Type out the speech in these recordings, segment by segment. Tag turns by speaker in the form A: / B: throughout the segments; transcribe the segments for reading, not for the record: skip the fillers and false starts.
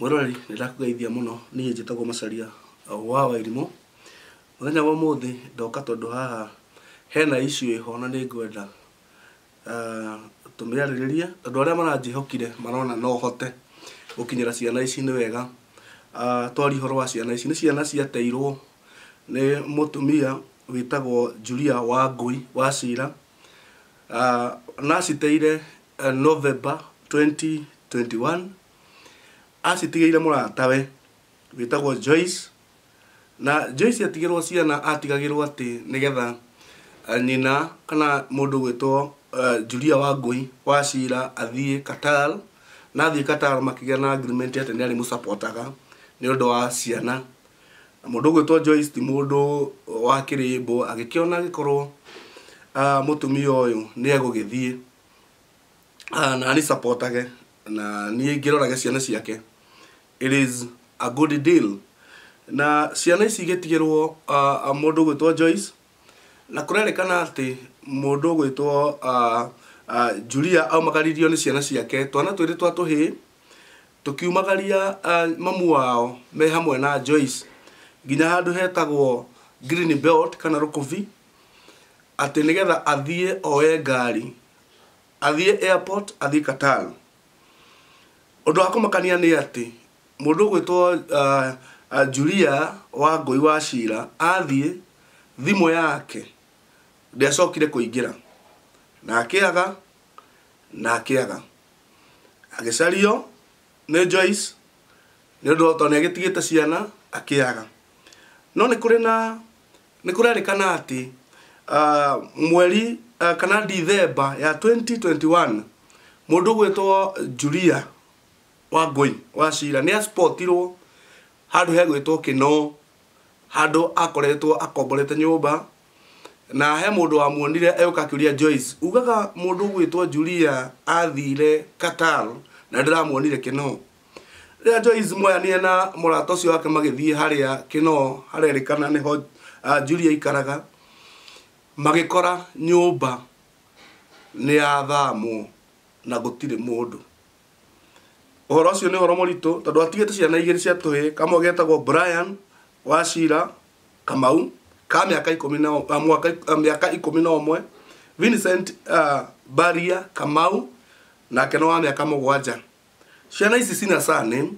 A: Mwĩroreri, nĩ ndakũgeithia mũno. Niĩ njĩtagwo Macharia wa Wairimũ. Mũthenya wa ũmũthĩ ndoka tondũ haha hena issue ĩho na nĩ ngwenda tũmĩarĩrĩrie, tondũ arĩa maranjĩhokire marona no hote gũkinyĩra ciana ici. Nĩ wega twarie ũhoro wa ciana ici. Nĩ ciana ciateirwo nĩ mũtumia wĩtagwo Julia Wangui wa Cira, na aciteire November 2021. Acitigĩire mũratawe wĩtagwo Joyce, na Joyce atigĩrwo ciana atigagĩrwo atĩ nĩgetha nyina kana mũndũ gwĩtwo Julia Wangui wa Cira athiĩ Qatar, na athiĩ Qatar makĩgĩa na agreement atĩ nĩ arĩmũsupportaga nĩ ũndũ wa ciana. Na mũndũ ũgwĩtwo Joyce ti mũndũ wa kĩrĩmbũ, agĩkĩona agĩkorwo mũtumia ũyũ nĩ egũgĩthiĩ na ani supportage na niĩ ngĩrorage ciana ciake, it is a good deal. Na ciana ici igĩtigĩrwo mũndũ ũgwĩtwo Joyce, na kũrerĩkana atĩ mũndũ ũgwĩtwo Julia aumagaririo nĩ ciana ciake, twana twĩrĩ twa tũhĩĩ tũkiumagaria mamu wao me hamwe na Joyce nginya handũ hetagwo Green Belt kana Rũkũbi, atĩ nĩgetha athiĩ oe ngari athiĩ airport athiĩ Qatar. Ũndũ wa kũmakania nĩ atĩ mũndũ ũgwĩtwo Julia Wangui wa Cira athiĩ, thimũ yake ndĩacokire kũingĩra, na akĩaga na akĩaga agĩcario nĩ Joyce nĩ ũndũ tondũ nĩ agĩtigĩte ciana akĩaga. No nĩ kũrĩ na nĩ kũrerĩkana atĩ mweri kana Dithemba ya 2021 mũndũ ũgwĩtwo Julia Wangui wa Cira nĩ aspotirwo handũ hegwĩtwo Kĩno, handũ akoretwo akomborete nyũmba, na he mũndũ wamuonire egũka akĩũria Joyce, ugaga mũndũ ũgwĩtwo Julia athire Qatar na ndĩramuonire Kĩno. Rĩrĩa Joyce moyanire na mũrata ũcio wake magĩthiĩ harĩa Kĩno harerĩkana nĩho Julia aikaraga, magĩkora nyũmba nĩ yathamwo na gũtirĩ mũndũ. Ũhoro ũcio nĩ ũhoro mũritũ tondũ atigĩte ciana igĩrĩ cia tũhĩĩ, kamwe getagwo Brian wa Cira Kamau ka mĩaka ikũmi na mwaka mĩaka 11, Vincent Baria Kamau nake nĩ wa mĩaka 7. Ciana ici cina surname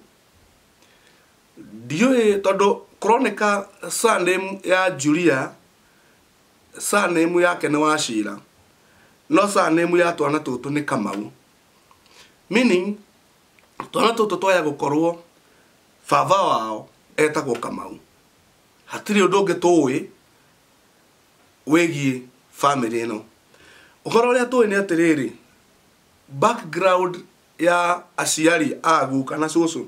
A: ndiũĩ, tondũ kũroneka surname ya Julia, surname yake nĩ Wachira, no surname ya twana tũtũ nĩ Kamau, meaning twana tũtũ twaya gũkorwo baba wao etagwo Kamau. Hatirĩ ũndũ ũngĩ tũĩ wĩgiĩ family ĩno. Ũhoro ũrĩa tũĩ nĩ atĩrĩrĩ, background ya aciari a guka na cũcũ,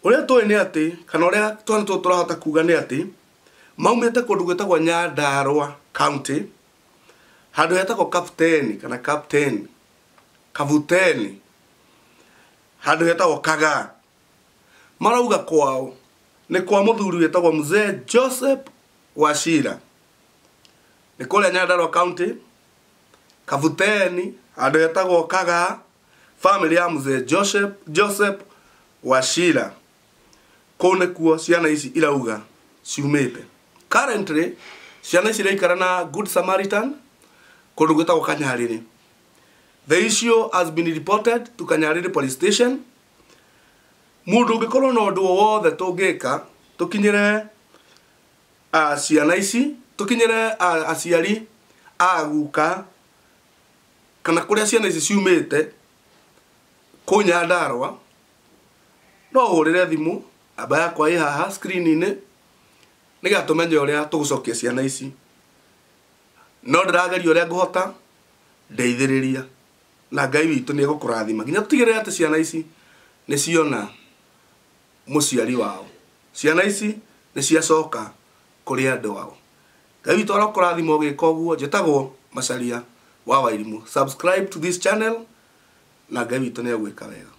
A: ũrĩa tũĩ nĩ atĩ, kana ũrĩa twana tũtũ tũrahota kuga nĩ atĩ maumĩte kũndũ gwĩtagwo Nyandarua County, handũ hetagwo Kapteni kana Captain Kavuteni, handũ hetagwo Kagaa. Marauga kwao nĩ kwa mũthuri wĩtagwo Mzee Joseph Wachira, nĩ kũrĩa Nyandarua County, Kavuteni, handũ hetagwo Kagaa, family ya Mzee Joseph Wachira. Kũu nĩkuo ciana ici irauga ciumĩte. Currently ciana ici iraikara na Good Samaritan kũndũ gwĩtagwo Kanyarĩrĩ. The issue has been reported to Kanyarĩrĩ Police Station. Mũndũ ũngĩkorwo na ũndũ o wothe tũngĩka tũkinyĩre ciana ici, tũkinyĩre aciari a guka kana kũrĩa ciana ici ciumĩte kũu Nyandarua, no ũhũrĩre thimũ, namba yakwa ĩ haha screen-inĩ, nĩgetha tũmenye ũrĩa tũgũcokia ciana ici. No ndĩrageria ũrĩa ngũhota, ndeithĩrĩria na Ngai witũ nĩ egũkũrathima nginya tũtigĩrĩre atĩ ciana ici nĩ ciona mũciari wao, ciana ici nĩ ciacoka kũrĩ andũ ao. Ngai witũ arokũrathima ũgĩka ũguo. Njĩtagwo Macharia wa Wairimũ. Subscribe to this channel na Ngai witũ nĩ egwĩka wega.